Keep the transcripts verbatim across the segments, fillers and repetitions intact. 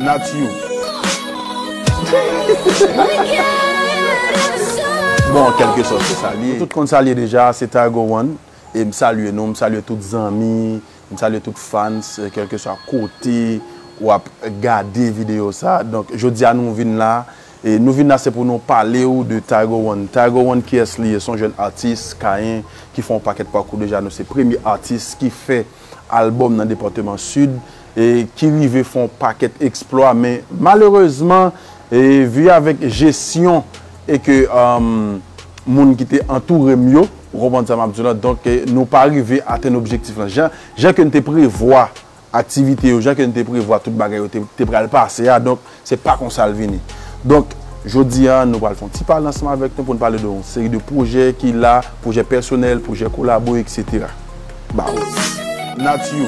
At you. Bon, kèlkesòt se sa l ye. Tout konn sa l ye deja, se Tiger One. E m salye nou, m salye tout zanmi, m salye tout fans, kèlkeswa kote w ap gade videyo sa. Donk, jodi a nou vin la, e nou vin la se pou nou pale w de Tiger One. Tiger One, kiyès li ye? Se yon jèn atis, Kayen, ki fè yon pakèt pakou deja. Nou se premye atis ki fè albòm nan depatman Sid, e ki rive fè yon pakèt eksplwa, men malerezman, e vi avèk jesyon e ke, um, moun ki te antoure m yo, ou konprann sa m ap di w la, donk, e nou pa rive atenn objektif lan. Jan, jan ke n te prevwa aktivite yo, jan ke n te prevwa tout bagay yo te, te pral pase a, donk, se pa konsa l vini. Donk, jodi a, nou pral fè yon ti pale ansanm avèk nou pou n pale de yon seri de pwojè ki la, pwojè pèsonèl, pwojè kolabo, et cetera. Ba ou. Not you.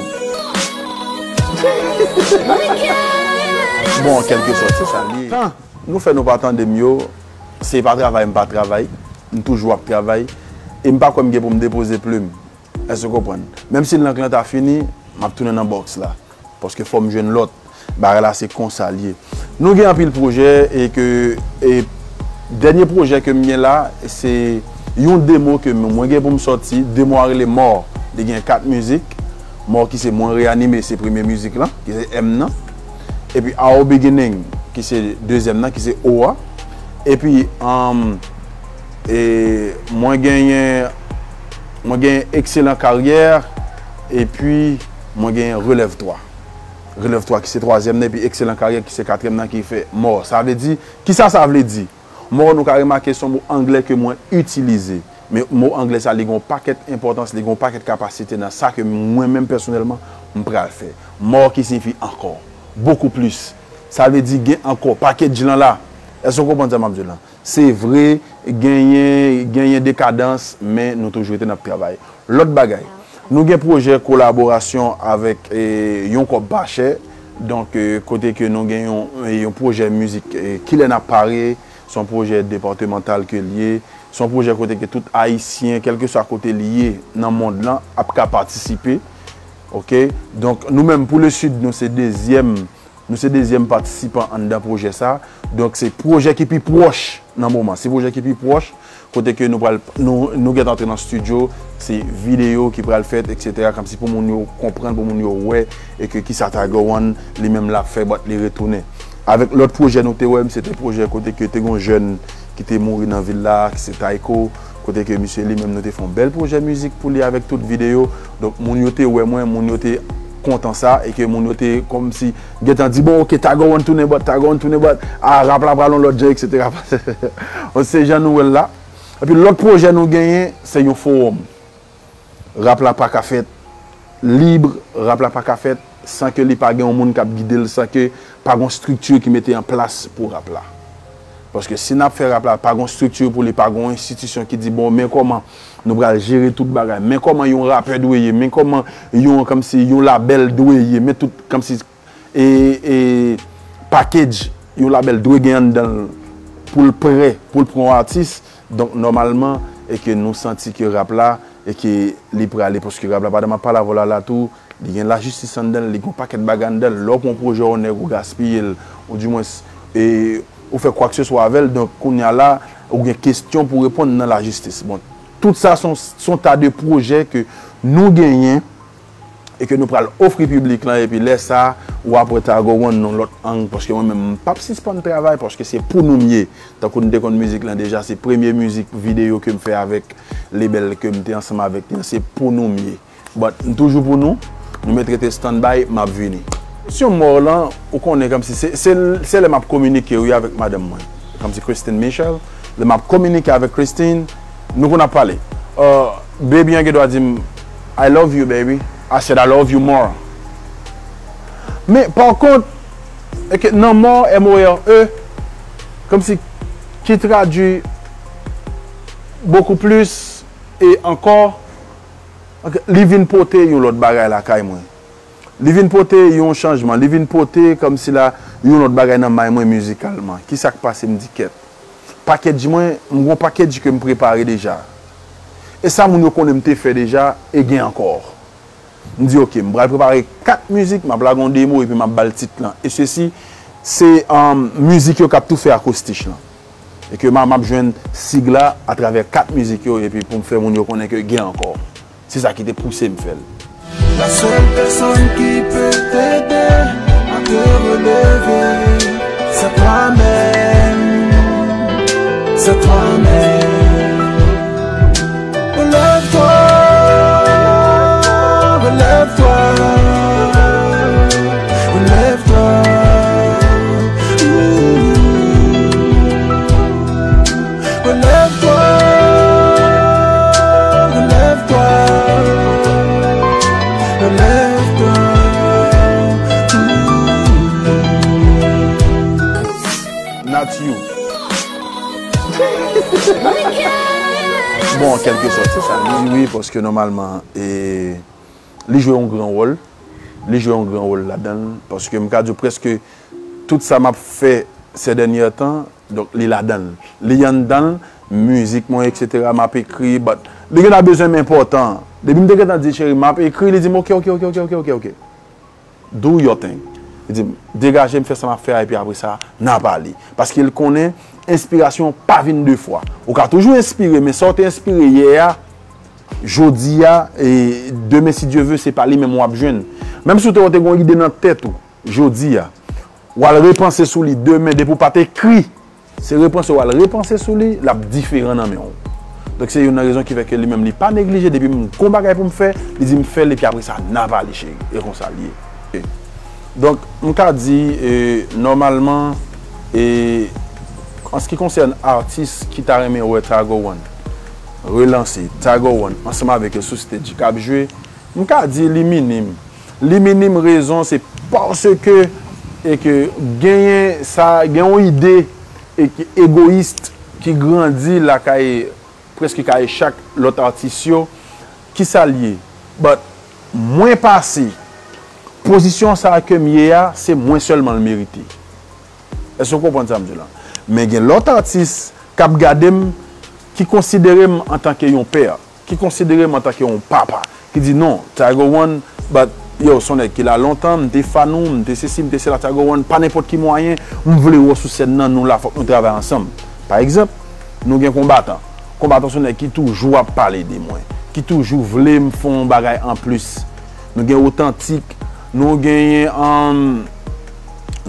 Bon, kèlkesòt se sa l ye. Tan nou fè nou pa tande m yo, se pa travay m pa travay, m toujou ap travay, e m pa kwè m gen pou m depoze plim. Èske w konprann? Menm si lang lan ta fini, m ap tounen nan bòks la. Paske fò m jwenn lòt. Bagay la se konsa l ye. Nou gen anpil pwojè e ke, e dènye pwojè ke m gen la, se yon demo ke m, mwen gen pou m sòti. Demo a rele Mò. Li gen kat mizik. Mò ki se Mwen Reyanime, se premye mizik lan, ki se M nan. Epi Our Beginning, ki se dezyèm nan, ki se O a. Epi, um, e, mwen genyen, mwen genyen Ekselan Karyè, epi mwen genyen Relève-toi. Relève-toi ki se twazyèm nan, epi Ekselan Karyè ki se katriyèm nan ki fè Mò. Sa vle di, kisa sa vle di? Mò, nou ka remake se yon mo anglè ke mwen itilize. Men mo anglè sa, li gen yon pakèt enpòtans, li gen yon pakèt kapasite nan sa ke mwen menm pèsonèlman, m pral fè. Mò ki siyifi ankò. Beaucoup plus. Sa vle di gen ankò. Package lan la. Èske w konprann sa m ap di w lan? Se vre, genyen, genyen dekadans, men nou toujou rete n ap travay. Lòt bagay, nou gen pwojè kolaborasyon avèk, e, Yon Kòb Pa Chè. Donk, e, kote ke nou gen yon, e, yon pwojè mizik, e, Kilè N ap Pare, se yon pwojè depatmantal ke l ye. Se yon pwojè kote ke tout Ayisyen, kèlkeswa kote l ye nan mond lan, ap ka patisipe. Oke? Donk, nou menm, pou le Sid, nou se dezyèm Nou se dezyèm patisipan anndan pwojè sa. Donk, se pwojè ki pi pwòch nan moman. Se pwojè ki pi pwòch, kote ke nou pral, nou, nou gentan antre nan estidyo, se videyo ki pral fèt, et cetera. Kòmsi pou moun yo konprann, pou moun yo wè, e ke kisa Tiger One, li menm l ap fè, but li retounen. Avèk lòt pwojè nou te wè, se te pwojè kote ke te gen yon jèn ki te mouri nan vil la, ki se Tayko, kote ke misye li menm nou te fè yon bèl pwojè mizik pou li avèk tout videyo. Donk, moun yo te wè mwen, moun yo te kontan sa, e ke moun yo te kòmsi gentan di, bon, oke, Tiger One tounen, but Tiger One tounen, but, a, rap la pral yon lòt jan, et cetera. Bon, se jan nou wè l la. Epi lòt pwojè nou genyen, se yon fowòm. Rap la pa ka fèt lib, rap la pa ka fèt san ke li pa gen yon moun k ap gide l, san ke pa gen yon estrikti ki mete an plas pou rap la. Paske si n ap fè rap la, pa gen yon estrikti pou li, pa gen yon enstitisyon ki di, bon, men kòman nou pral jere tout bagay, men kòman yon rapè dwe ye, men kòman yon, kòmsi, yon labèl dwe ye, men tout, kòmsi, e, e, package yon labèl dwe gen anndan l pou l prè, pou l pran yon atis. Donk, nòmalman, e ke nou santi ke rap la, e ke li prale, paske rap la, pandan m ap pale avè w la, la tou, li gen lajistis anndan l, li gen yon pakèt bagay anndan l. Lè w pran yon pwojè yon nèg, ou gaspiye l, ou dimwens, e, ou fè kwakseswa avè l, donk, kounye a la, ou gen kesyon pou reponn nan lajistis. Bon, tout sa se yon, se yon ta de pwojè ke nou genyen, e ke nou pral ofri piblik lan, epi lè sa, w ap wè Tiger One nan lòt ang, paske mwen menm, m p ap sispann travay, paske se pou nou m ye. Tankou n te konn mizik lan deja, se premye mizik videyo ke m fè avèk lebèl ke m te ansanm avèk li an, se pou nou m ye. But, m toujou pou nou, nou mèt rete standby, m ap vini. Kesyon mò lan, ou konnen kòmsi se, se, se lè m ap kominike, wi, avèk madanm mwen. Kòmsi Christine Michel, lè m ap kominike avèk Christine, nou konn ap pale. Euh, baby an gen dwa di m, "I love you, baby." I said, "I love you more." Men, pa kont, e ke nan more, M O R E, kòmsi ki tradui beaucoup plus et encore, li vin pote yon lòt bagay lakay mwen. Li vin pote yon chanjman, li vin pote kòmsi la yon lòt bagay nan may mwen mizikalman. Kisa k pase m di kèt? Package mwen, m gon package ke m prepare deja. E sa moun yo konnen m te fè deja, e gen ankò. M di, "Oke, m pral prepare kat mizik, m ap lage yon demo epi m ap ba l tit lan." E sesi, Se um, mizik yo k ap tou fè akostiche lan. E ke m ap jwenn sig la atravè kat mizik yo, epi pou m fè moun yo konnen ke gen ankò. Se sa ki te pouse m fè l. La seule personne qui peut t'aider à te relever, c'est toi-même. C'est toi-même. Relève-toi, relève-toi, relève-toi. Ouh. Relève-toi, relève-toi, relève-toi. Not you. Bon, an kèlke sòt, se sa. Wi, wi, paske nòmalman, e, li jwe yon gran wòl. Li jwe yon gran wòl ladan l. Paske m ka di w prèske tout sa m ap fè se dènye tan, donk, li ladan l. Li anndan l, mizik mwen, etsetera, m ap ekri, but li gentan bezwen m enpòtan. Depi m te gentan di, cheri, m ap ekri, li di m, oke, oke, oke, oke, oke, oke, oke. Do your thing. Li di m, degaje m, fè sa m ap fè a, epi apre sa, n a pale. Paske l konnen, enspirasyon pa vin de fwa. Ou ka toujou enspire, men sa w te enspire yè a, jodi a, e demen, si Dye ve, se pa li menm w ap jwenn. Menm si w te, w te gen yon ide nan tèt ou, jodi a, w al repanse sou li demen, depi w pa t ekri, se repanse w al repanse sou li, l ap diferan nan men w. Donk, se youn nan rezon ki fè ke li menm, li pa neglije, depi m gon bagay pou m fè, li di m fè l, epi apre sa, n a pale, cheri. E konsa l ye. Donk, m ka di, e, nòmalman, e, an se ki konsène atis ki ta renmen wè Tiger One relanse, Tiger One ansanm avèk yo sou stage k ap jwe, m ka di li minim. Li minim, rezon se paske e ke genyen sa, gen yon ide e ke egoyis ki grandi lakay, prèske kay chak lòt atis yo. Kisa l ye? But mwen pase, pozisyon sa ke m ye a, se mwen sèlman l merite. Èske w konprann sa m di w la? Men gen lòt atis k ap gade m, ki konsidere m antanke yon pè, ki konsidere m antanke yon papa, ki di non, Tiger One, but yo, se yon nèg ki la lontan, m te fan ou, m te sesi, m te sela, Tiger One, pa nenpòt ki mwayen, m vle wè w sou sèn nan, nou la, fòk nou travay ansanm. Pa egzanp, nou gen Konbatan. Konbatan se yon nèg ki toujou ap pale de mwen, ki toujou vle m fè yon bagay anplis. Nou gen Otantik, nou genyen, um,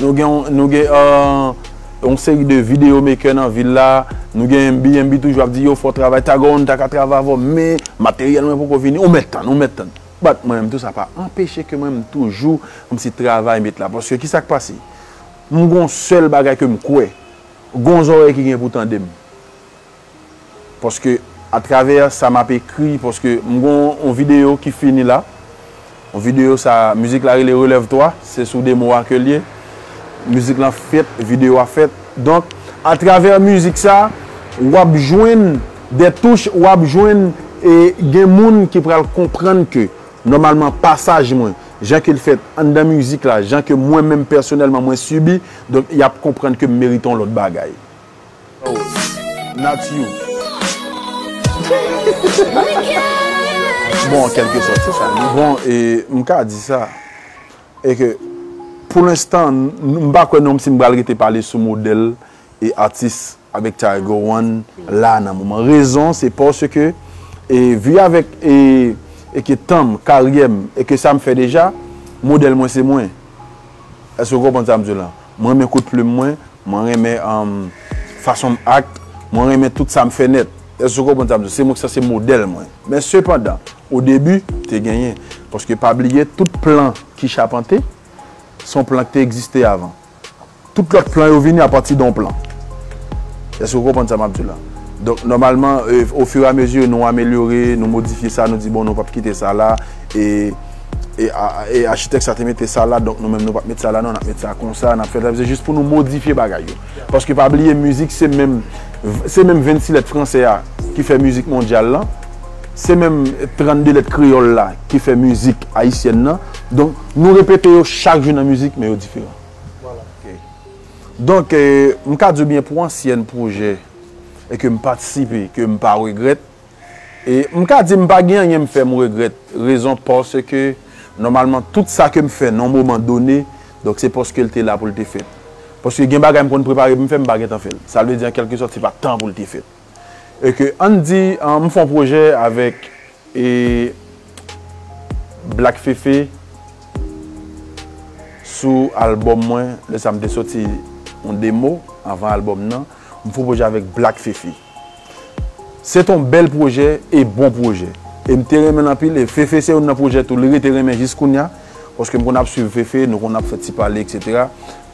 nou gen, nou gen, uh, yon seri de videyo maker nan vil la, nou gen M B, M B toujou ap di, yo, fò w travay, Tiger One ta ka travay avè w, men materyèl mwen poko vini, ou mèt tann, ou mèt tann. But mwen menm tou sa pa anpeche ke mwen menm toujou, m si travay met la, paske kisa k pase? M gon sèl bagay ke m kwè, gon zòrèy ki gen pou tande m. Paske atravè sa m ap ekri, paske m gon yon videyo ki fini la. Yon videyo sa, mizik la rele Relève-toi, se sou demo a ke l ye. Mizik lan fèt, videyo a fèt. Donk, atravè mizik sa, w ap jwenn de touch, w ap jwenn, e, gen moun ki pral konprann ke nòmalman pasaj mwen, jan ke l fèt anndan mizik la, jan ke mwen menm pèsonèlman mwen sibi, donk y ap konprann ke m merite yon lòt bagay. Oh, not you. Bon, an kèlke sòt, se sa. Bon, e m ka di sa. E ke, pou lenstan, m pa kwè non si m pral rete pale sou modèl e atis avèk Tiger One la nan moman. Rezon, se paske, e vi avèk, e, e ke tan m, karyè m, e ke sa m fè deja, modèl mwen se mwen. Èske w konprann sa m di w la? Mwen renmen kout plim mwen, mwen renmen, um, fason m act, mwen renmen tout sa m fè nèt. Èske w konprann sa m di w? Se mwen ki sanse modèl mwen. Men sepandan, o debi, te genyen. Paske pa bliye, tout plan ki chapante, se yon plan ki te egziste avan. Tout lòt plan yo vini apati de yon plan. Èske w konprann sa m ap di w la? Donk, nòmalman, e, ofiramezi, nou amelyore, nou modifye sa, nou di, bon, nou p ap kite sa la, e, e, a, e achitèk sa te mete sa la, donk nou menm nou p ap met sa la, non, n ap met sa konsa, n ap fè sa, se jis pou nou modifye bagay yo. Paske pa bliye, mizik se menm, se menm vennsis lèt franse a ki fè mizik mondyal lan, se menm trannde lèt kreyòl la ki fè mizik ayisyèn nan. Donk, nou repete yo chak jou nan mizik, men yo diferan. Donk, e, m ka di w byen pou ansyen pwojè e ke m patisipe, ke m pa regrèt. E m ka di m pa gen anyen m fè m regrèt. Rezon paske, nòmalman, tout sa ke m fè nan yon moman done, donk se paske l te la pou l te fèt. Paske gen bagay m konn prepare pou m fè, m pa gentan fè l. Sa vle di, an kèlke sòt, se pa tan pou l te fèt. E ke, ann di, an, m fè yon pwojè avèk, e, Black Fefe sou albòm mwen. Lè sa m te soti yon demo anvan albòm nan. M fè yon pwojè avèk Black Fefe. Se t yon bèl pwojè e bon pwojè. E m te renmen l anpil. E Fefe se youn nan pwojè tou, li rete renmen jis kounya. Paske m konn ap swiv Fefe, nou konn ap fè ti pale, etsetera.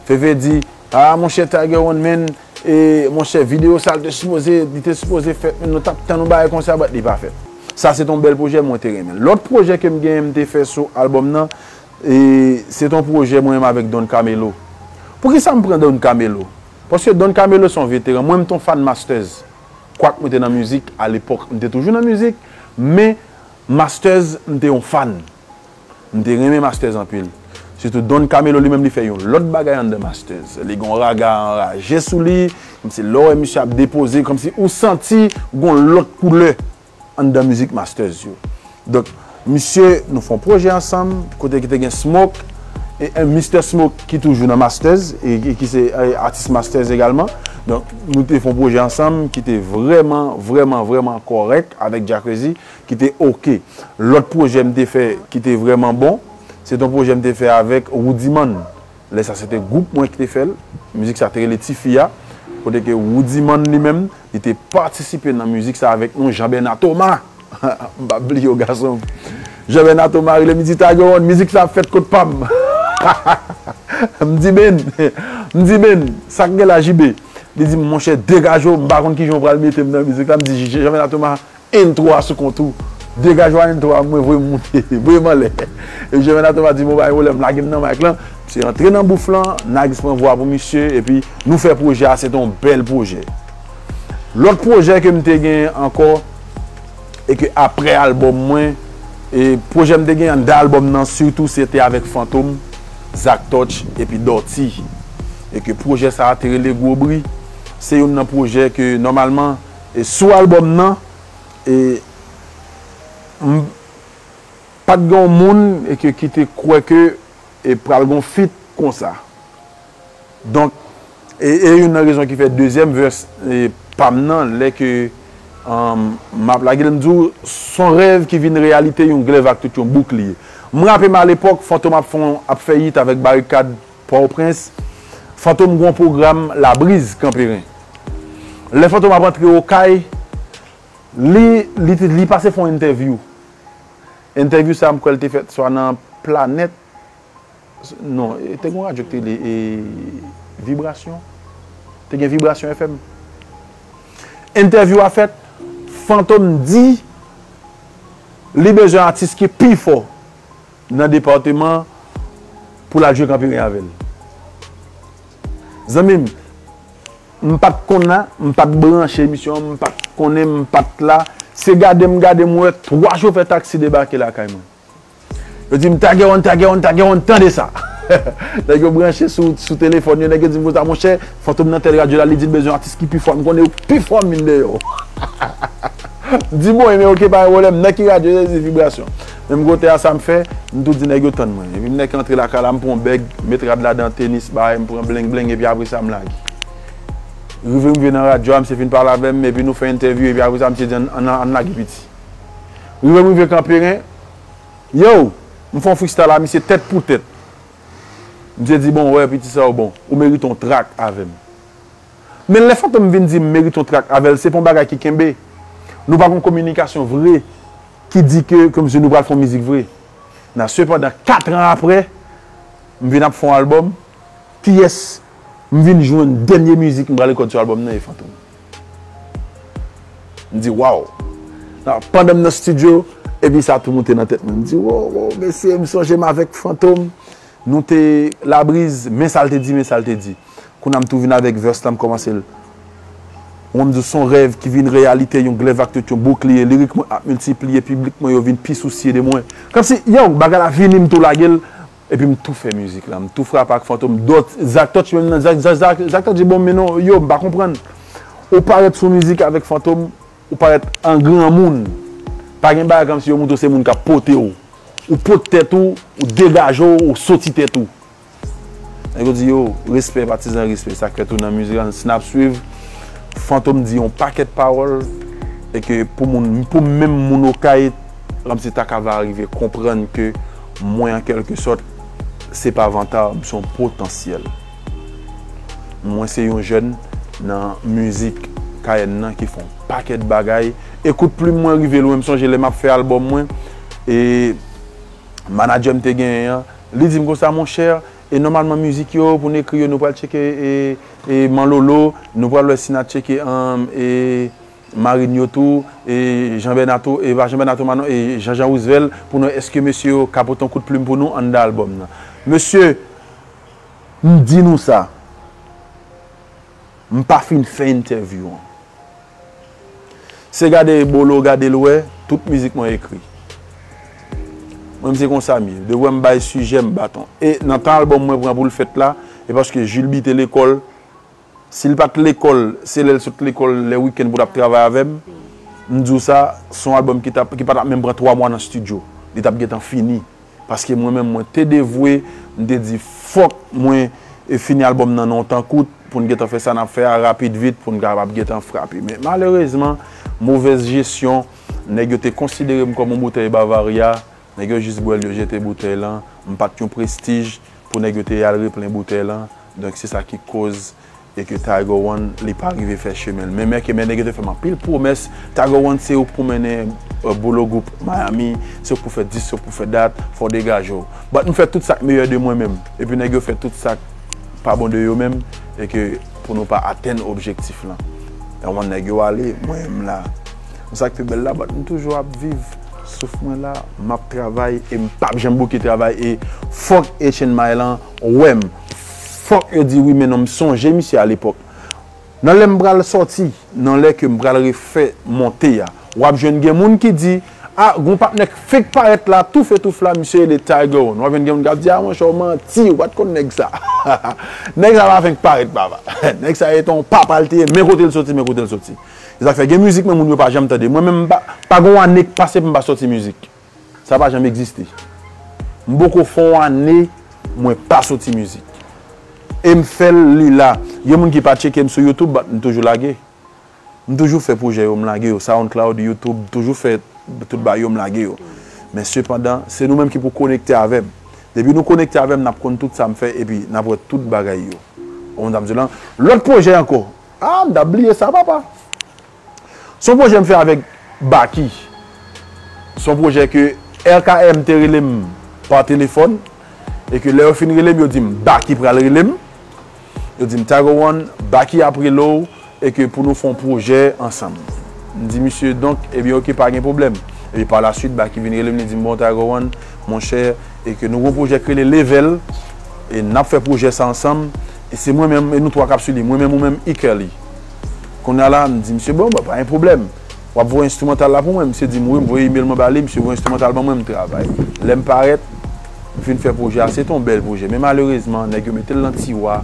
Fefe di, "Ah, monchè, Tiger One, man, e, monchè, videyo sa, l te sipoze, li te sipoze fèt, men nou t ap tann yon bagay konsa, but li pa fèt." Sa se t yon bèl pwojè, mwen te renmen. Lòt pwojè ke m genyen, m te fè sou albòm nan, e, se t yon pwojè mwen menm avèk Don Camelo. Poukisa m pran Don Camelo? Paske Don Camelo se yon veteran. Mwen, m t yon fan Masters. Kwak mwen te nan mizik, alepòk, m te toujou nan mizik, men Masters, m te yon fan. M te renmen Masters anpil. Sitou Don Camelo li menm, li fè yon lòt bagay anndan Masters. Li gon raga anraje sou li, kòmsi lè w wè misye ap depoze, kòmsi ou santi gon lòt koulè anndan mizik Masters yo. Donk, misye, nou fè yon pwojè ansanm, kote ki te gen Smoke, e, e Mister Smoke ki toujou nan Masters, e, e ki se, e, atis Masters egalman. Donk, nou te fè yon pwojè ansanm ki te vrèman, vrèman, vrèman kòrèk avèk Jackrazy, ki te oke. Lòt pwojè m te fè ki te vrèman bon, se te yon pwojè m te fè avèk Woodyman. Lè sa, se te gwoup mwen ki te fè l. Mizik sa te rele Tifi a. Kote ke Woodyman li menm, li te patisipe nan mizik sa avèk nou, Jean Bernard Thomas. M p ap bliye w, gason m. Jean Bernard Thomas rele m, li di, "Tiger One, mizik sa ap fèt kot pa m." M di, "Ben." M di, "Ben, sa k gen la, J B?" Li di m, "Monchè, degaje w, m pa konn kijan w pral mete m nan mizik la." M di, "Jean Bernard Thomas, intro a sou kont ou. Degaje w a intro a, mwen voye m moute, voye m anlè." E Jean Bernard Thomas di, "Bon, pa gen pwoblèm, lage m nan mic lan." Misye antre nan booth lan, Nags pran vwa pou misye, epi nou fè pwojè a, se te yon bèl pwojè. Lòt pwojè ke m te gen ankò, e ke aprè albòm mwen, e pwojè m te gen anndan albòm nan, sitou se te avèk Fantom, Zak Touch, epi Dòti. E ke pwojè sa a te rele Gwo Bri. Se youn nan pwojè ke, nòmalman, e sou albòm nan, e m pa t gen yon moun e ke, ki te kwè ke, e pral gon feat konsa. Donk, e, e youn nan rezon ki fè dezyèm verse, e, pa m nan, lè ke, um, m ap lage l, m di w, s on rèv ki vin reyalite, yon glèv ak tout yon boukliye. M raple m alepòk, Fantom ap fè yon, ap fè hit avèk Barikad Pòtoprens. Fantom gen yon pwogram Labriz, Kanperen. Lè Fantom ap antre Okay, li, li, li pase fè yon entèvyou. Entèvyou sa, m kwè l te fèt swa nan Planèt, non, e te gen yon radyo ki te rele, e, Vibrasyon. Te gen Vibrasyon F M. Entèvyou a fèt, Fantom di li bezwen atis ki pi fò nan depatman pou l al jwe Kanperen avè l. Zanmi m, m pa t konn la, m pa t branche emisyon an, m pa t konnen, m pa t la. Se gade m gade m wè twa chofè taksi debake lakay mwen. Yo di m, "Tiger One, Tiger One, Tiger One, tande sa." Nèg yo branche sou, sou telefòn yo, nèg yo di m konsa, "Monchè, Fantom nan tèl radyo la, li di l bezwen atis ki pi fò, m konnen yo pi fò m vin deyò." M di, "Bon, ebyen, oke, pa gen pwoblèm, nan ki radyo?" Yo di, "Vibrasyon." Menm kote a, sa m fè, m tou di nèg yo tann mwen. Epi m nèk antre lakay la, m pran yon bèg, met rad ladan, tenis, bagay, m pran bling bling, epi apre sa, m lage. Rive, m rive nan radyo a, misye fin pale avè m, epi nou fè entèvyou, epi apre sa, misye di, "Ann, ann, ann lage piti." Rive, m rive Kanperen, yo, m fè yon freestyle a misye tèt pou tèt. Misye di, "Bon, wè, piti sa w bon, ou merite yon track avè m." Men lè Fantom vin di m merite yon track avè l, se pa yon bagay ki kenbe. Nou pa gen yon kominikasyon vre ki di ke, kòmsi nou pral fè yon mizik vre. Nan, sepandan, kat an aprè, m vin ap fè yon albòm. Kiyès m vin jwenn dènye mizik m pral rekòd sou albòm nan e Fantom. M di, "Waw." Nan, pandan m nan estidyo, epi sa tou moute nan tèt mwen. M di, "Wow, wow, mesye, m sonje m avèk Fantom. Nou te Labriz, men sa l te di, men sa l te di." Kounye a m tou vin avèk verse la, m kòmanse l. Mwen m di w, s on rèv ki vin reyalite, yon glèv ak tout yon boukliye. Lirik mwen ap miltipliye, piblik mwen yo vin pi sousye de mwen. Kòmsi, yo, bagay la vini, m tou lage l, epi m tou fè mizik la. M tou frape ak Fantom. Dòt, Zak Touch menm nan, Zak, Zak, Zak, Zak Touch di, "Bon, men non, yo, m pa konprann. Ou parèt sou mizik avèk Fantom, ou parèt an granmoun. Pa gen bagay kòmsi yo montre w se moun k ap pote w. Ou pote tèt ou, ou degaje w, ou soti tèt ou." Nèg yo di yo, respè, patizan, respè. Sa k fèt tou nan mizik la, si n ap swiv, Fantom di yon pakèt pawòl, e ke pou moun, pou menm moun Okay, kòmsi ta ka va rive konprann ke mwen, an kèlke sòt, se pa vanta, m se yon potansyèl. Mwen se yon jèn nan mizik kayèn nan ki fè yon pakèt bagay. E kout plim mwen rive lwen, m sonje lè m ap fè albòm mwen, e manadjè m te genyen an, li di m konsa, monchè, e nòmalman mizik yo, pou n ekri yo, nou pral tcheke e, e Manlolo, nou pral wè si n a tcheke um, e Marinho tou, e Jean Bernato, e pa Jean Bernato Manon, e Jean Jean Roosevelt, pou nou èske mesye yo ka pote yon kout plim pou nou anndan albòm nan. Mesye, m di nou sa, m pa fin fè entèvyou an. Se gade Bolo, gade l wè, tout mizik mwen ekri. Mwen, m se konsa m ye. Depi w wè m bay sijè, m baton. E nan tan albòm mwen pran pou l fèt la, e paske Jules B te lekòl, si l pa t lekòl, se lè l sot lekòl, lè wikenn pou l ap travay avè m. M di w sa, se yon albòm ki t ap, ki pa t ap menm pran twa mwa nan estidyo. Li t ap gentan fini. Paske mwen menm, mwen te devwe, m te di, fòk mwen, e, fini albòm nan nan yon tan kout, pou n gentan fè sa n ap fè a rapid vit, pou n kapab gentan frape. Men malerezman, movèz jesyon, nèg yo te konsidere m kòm yon boutèy Bavaria, nèg yo jis bwè l, yo jete boutèy lan, m pa t yon prestij pou nèg yo te al replen boutèy lan. Donk, se sa ki koz e ke Tiger One, li pa rive fè chemen l. Men, men ke men nèg yo te fè m anpil pwomès, Tiger One se ou k pou mennen, euh, Bolo Group Miami, se ou k pou fè dis, se ou k pou fè dat, fò w degaje w. But m fè tout sa k meyè de mwen menm. Epi nèg yo fè tout sa k pa bon de yo menm, e ke pou nou pa atenn objektif lan. E w konn nèg yo ale, mwen menm la. Sa k pi bèl la, but m toujou ap viv. Souf mwen la, m ap travay e m p ap janm bouke travay e fòk Etienne Maëlan wè m. Fòk yo di wi, men non, m sonje misye alepòk. Nan lè m pral sòti, nan lè ke m pral refè monte a, w ap jwenn gen moun ki di, a, gon patnè k fenk parèt la, toufetoufe la, misye rele Tiger One. W ap jwenn gen moun k ap di, a, monchè, w manti, w pa t konn nèg sa. Nèg sa pa fenk parèt, papa. Nèg sa e te yon papa l te ye, men kote l soti, men kote l soti. Se sa k fè gen mizik mwen moun yo pa janm tande. Mwen menm, m pa, pa gon ane k pase pou m pa sòti mizik. Sa pa janm egziste. M poko fè yon ane mwen pa soti mizik. E m fè l, li la. Gen moun ki pa tcheke m sou YouTube, but m toujou lage. M toujou fè pwojè yo, m lage yo. SoundCloud, YouTube, m toujou fè tout bagay yo, m lage yo. Men sepandan, se nou menm ki pou konekte avè m. Depi nou konekte avè m, n ap konn tout sa m fè, epi n ap wè tout bagay yo. Ou konprann sa m di w lan? Lòt pwojè ankò. A, m t ap bliye sa, papa. Se yon pwojè m fè avèk Baky. Se yon pwojè ke R K M te rele m pa telefòn, e ke lè yo fin rele m, yo di m, Baky pral rele m. Yo di m, Tiger One, Baky ap rele w, e ke pou nou fè yon pwojè ansanm. M di misye, donk, ebyen, oke, pa gen pwoblèm. Epi pa la swit, Baky vin rele m, li di m, bon, Tiger One, monchè, e ke nou gon pwojè k rele Level, e n ap fè pwojè sa ansanm, e se mwen menm, e nou twa k ap swiv li, mwen menm, ou menm, E. Kelly. Kounye a la, m di misye, bon, bon, pa gen pwoblèm. W ap voye enstrimantal la pou mwen? Misye di m wi, m voye email mwen ba li, misye voye enstrimantal ban mwen, m travay. Lè m parèt, m fin fè pwojè a, se te yon bèl pwojè. Men malerezman, nèg yo mete l nan tiwa,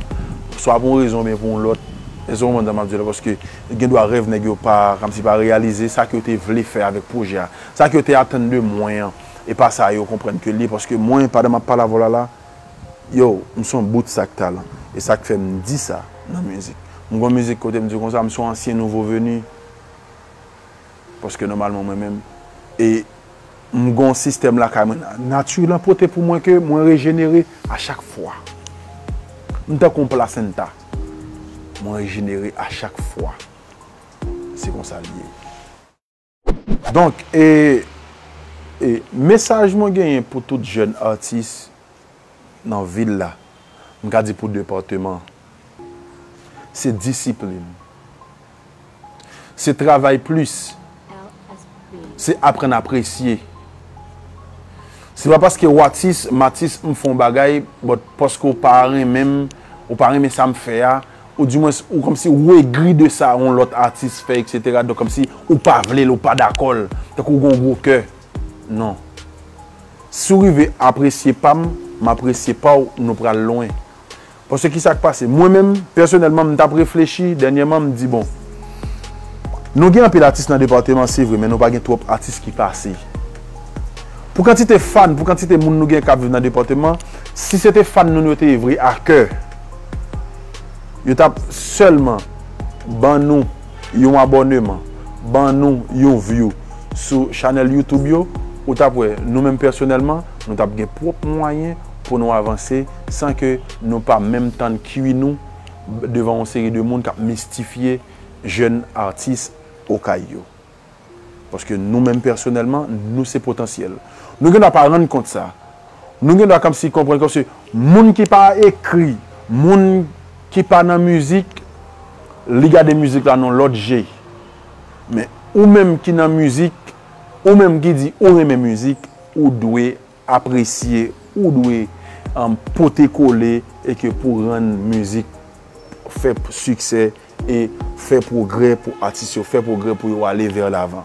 swa pou yon rezon oubyen pou yon lòt. Èske w konprann sa m ap di w la? Paske gen dwa rèv nèg yo pa, kòmsi pa reyalize sa ke yo te vle fè avèk pwojè a. Sa ke yo te atann de mwen an, e pa sa yo konprann ke l ye. Paske mwen, pandan m ap pale avè w la la, yo, m se yon bout sak talan. E sa k fè m di sa nan mizik. M gon mizik kote m di konsa, m se yon ansyen nouvo veni. Paske nòmalman mwen menm, e m gon sistèm lakay mwen. Nati lan pote pou mwen ke mwen rejenere a chak fwa. M tankou yon plasenta. Mwen rejenere a chak fwa. Se konsa l ye. Donk, e, e mesaj mwen genyen pou tout jèn atis nan vil la, m ka di pou depatman, se disiplin. Se travay plis. Se aprann apresye. Se pa paske w atis, m atis, m fè yon bagay, but paske w pa renmen m, ou pa renmen sa m fè a, ou dimwens, ou kòmsi ou egri de sa yon lòt atis fè, etsetera. Donk, kòmsi ou pa vle l, ou pa dakò l, tankou w gen yon gwo kè. Non. Si w rive apresye pa m, m apresye pa w, nou pral lwen. Paske kisa k pase? Mwen menm, pèsonèlman, m t ap reflechi dènyèman, m di, bon, nou gen anpil atis nan depatman, se vre, men nou pa gen twòp atis ki pase. Pou kantite fan, pou kantite moun nou gen k ap viv nan depatman, si se te fan nou, nou te vre a kè, Yo t ap sèlman ban nou yon abòneman, ban nou yon view sou chanèl YouTube yo, ou t ap wè, nou menm pèsonèlman, nou t ap gen pwòp mwayen pou nou avanse san ke nou pa menm tann kwi nou devan yon seri de moun k ap mistifye jèn atis Okay yo. Paske nou menm pèsonèlman, nou se potansyèl. Nou gen dwa pa rann kont sa. Nou gen dwa kòmsi konprann kòmsi moun ki pa ekri, moun ki pa nan mizik, li gade mizik la nan lòt je. Men ou menm ki nan mizik, ou menm ki di ou renmen mizik, ou dwe apresye, ou dwe, um, pote kole e ke pou rann mizik fè p- siksè e fè pwogrè pou atis yo, fè pwogrè pou yo ale vè lavan.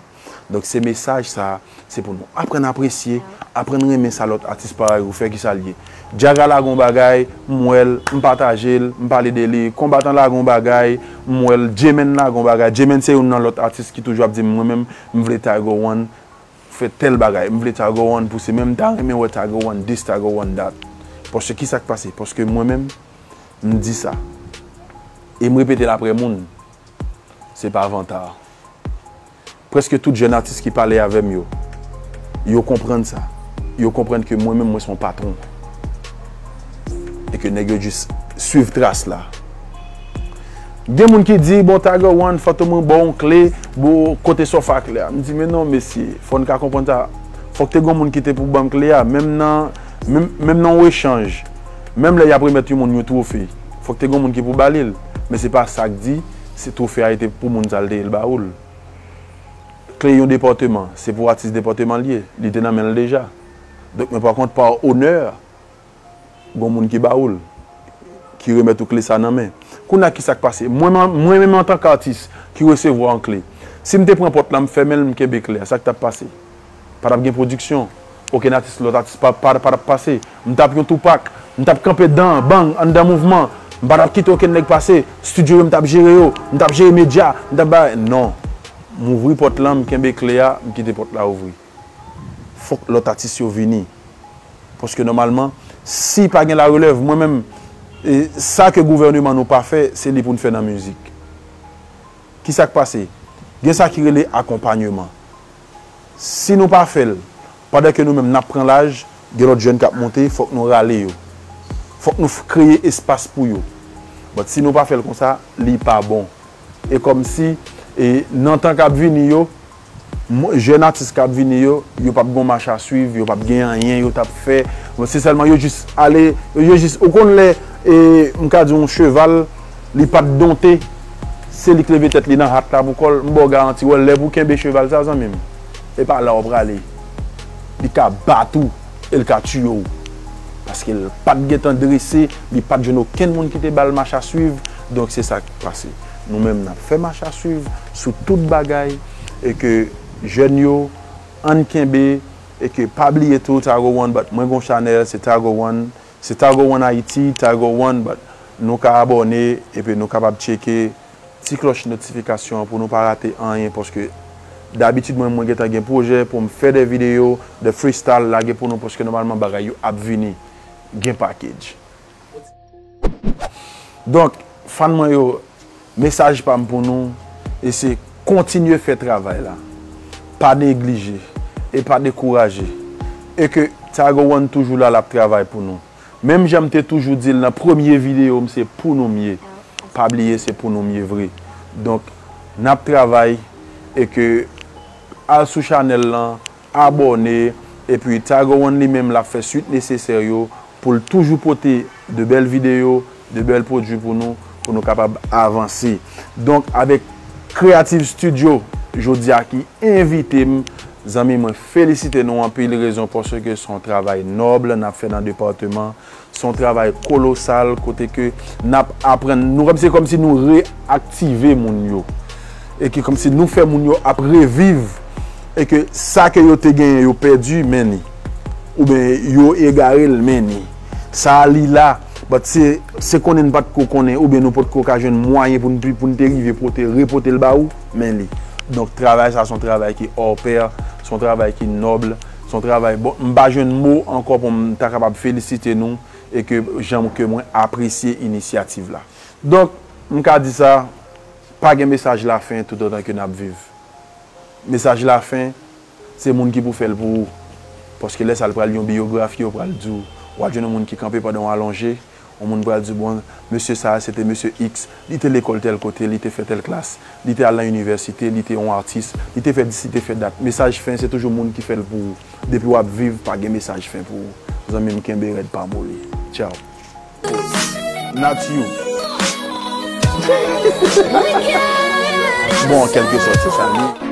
Donk se mesaj sa, se pou nou aprann apresye, aprann renmen sa lòt atis parèy ou fè, ki sa l ye. Djaga la gon bagay, m wè l, m pataje l, m pale de li, Konbatan la gon bagay, m wè l, J-Men la gon bagay. J-Men se youn nan lòt atis ki toujou ap di m, mwen menm, m vle Tiger One fè tèl bagay, m vle Tiger One pouse, men m ta renmen wè Tiger One this, Tiger One that. Paske ki sa k pase? Paske mwen menm, m di sa. E m repete l apre moun. Se pa vanta. Prèske tout jèn atis ki pale avè m yo, yo konprann sa. Yo konprann ke mwen menm, mwen se yon patwon. E ke nèg yo jis swiv tras la. Gen moun ki di, bon, Tiger One, fòk mwen ba w yon kle, bon, kote sofa kle a. M di, men non, mesye, fò n ka konprann sa. Fòk te gen moun ki te pou ban m kle a. Menm nan, menm, menm nan yon echanj, menm lè y ap remèt yon moun yon twofe, fòk te gen moun ki pou ba li l. Men se pa sa k di, se twofe a te pou moun sa l te ye l ba ou l. Kle yon depatman, se pou atis depatman l ye. Li te nan men l deja. Donk, men pa kont, pa onè, gon moun ki ba ou l, ki remèt ou kle sa nan men. Kounye a, ki sa k pase? Mwen, mwen menm, antanke atis ki resevwa yon kle, si m te pran pòt la, m fèmen l, m kenbe kle a, sa k t ap pase? Pa t ap gen pwodiksyon. Okenn atis, lòt atis pa, pa, pa t ap pase. M t ap yon Tupac. M t ap kanpe dan, bang, anndan mouvman. M pa t ap kite okenn nèg pase. Estidyo yo, m t ap jere yo. M t ap jere medya. M t ap bay. Non. M ouvri pòt la, m kenbe kle a, m kite pòt la ouvri. Fòk lòt atis yo vini. Paske nòmalman, si pa gen larelèv, mwen menm, e, sa ke gouvèneman nou pa fè, se li pou n fè nan mizik. Ki sa k pase? Gen sa ki rele akonpanyeman. Si nou pa fè l, pandan ke nou menm n ap pran laj, gen lòt jèn k ap monte, fòk nou rale yo. Fòk nou f- kreye espas pou yo. But si nou pa fè l konsa, li pa bon. E kòmsi, e nan tan k ap vini yo, mo- jèn atis k ap vini yo, yo p ap gen mach a swiv, yo p ap gen anyen yo t ap fè. Bon, se sèlman yo jis ale, yo jis, ou konn lè, e, m ka di yon cheval, li pa t donte, se li k leve tèt li nan hat la pou kò l, m ba w garanti, wè, lè pou kenbe cheval sa, zanmi m, e pa la w prale. Li ka bat ou, e l ka tiye w. Paske l pa t gentan drese, li pa t jwenn okenn moun ki te ba l mach a swiv. Donk, se sa k pase. Nou menm, n ap fè mach a swiv sou tout bagay, e ke jèn yo, ann kenbe, e ke pa bliye tou, Tiger One, but mwen gon chanèl, se Tiger One, se Tiger One Haiti, Tiger One, but nou ka abòne, epi nou kapab tcheke ti klòch notifikasyon an pou nou pa rate anyen, paske dabitid mwen, mwen gentan gen pwojè pou m fè de videyo, de freestyle, lage pou nou, paske nòmalman bagay yo ap vini, gen package. Donk, fan mwen yo, mesaj pa m pou nou, e se kontinye fè travay la. Pa neglije, e pa dekouraje. E ke Tiger One toujou la, l ap travay pou nou. Menm jan m te toujou di l nan premye videyo m, se pou nou m ye. Pa bliye, se pou nou m ye vre. Donk, n ap travay e ke al sou chanèl lan, abòne, epi Tiger One li menm l ap fè swit nesesè yo pou l toujou pote de bèl videyo, de bèl pwodui pou nou, pou nou kapab avanse. Donk, avèk Creative Studio, jodi a ki envite m, zanmi mwen, felisite nou anpil rezon paske se yon travay nòb n ap fè nan depatman. Se yon travay kolosal kote ke n ap aprann, nou kòmsi, kòmsi nou reaktive moun yo. E ke kòmsi nou fè moun yo ap reviv. E ke sa ke yo te genyen, yo pèdi, men li. Oubyen yo egare l, men li. Sa a li la, but se, se konnen n pa t ko konnen, oubyen nou pot ko ka jwenn mwayen pou n, pou n te rive pote, repote l ba ou, men li. Donk, travay sa se yon travay ki hors pair, se yon travay ki nòb, se yon travay, bon, m pa jwenn mo ankò pou m ta kapab felisite nou, e ke jan ke mwen apresye inisyativ la. Donk, M ka di sa, pa gen mesaj lafen toutotan ke n ap viv. Mesaj lafen, se moun ki pou fè l pou ou. Paske lè sa l pral yon biyografi, yo pral di w, w al jwenn yon moun ki kanpe pandan w alonje, yon moun pral di w, bon, mesye sa a, se te mesye X, li te lekòl tèl kote, li te fè tèl klas, li te al nan inivèsite, li te yon atis, li te fè dis, li te fè dat. Mesaj fen, se toujou moun ki fè l pou ou. Depi w ap viv, pa gen mesaj fen pou ou. Zanmi m, kenbe rèd, pa moli. Tchaw. Not you. Bon, an kèlke sòt, se sa l ye.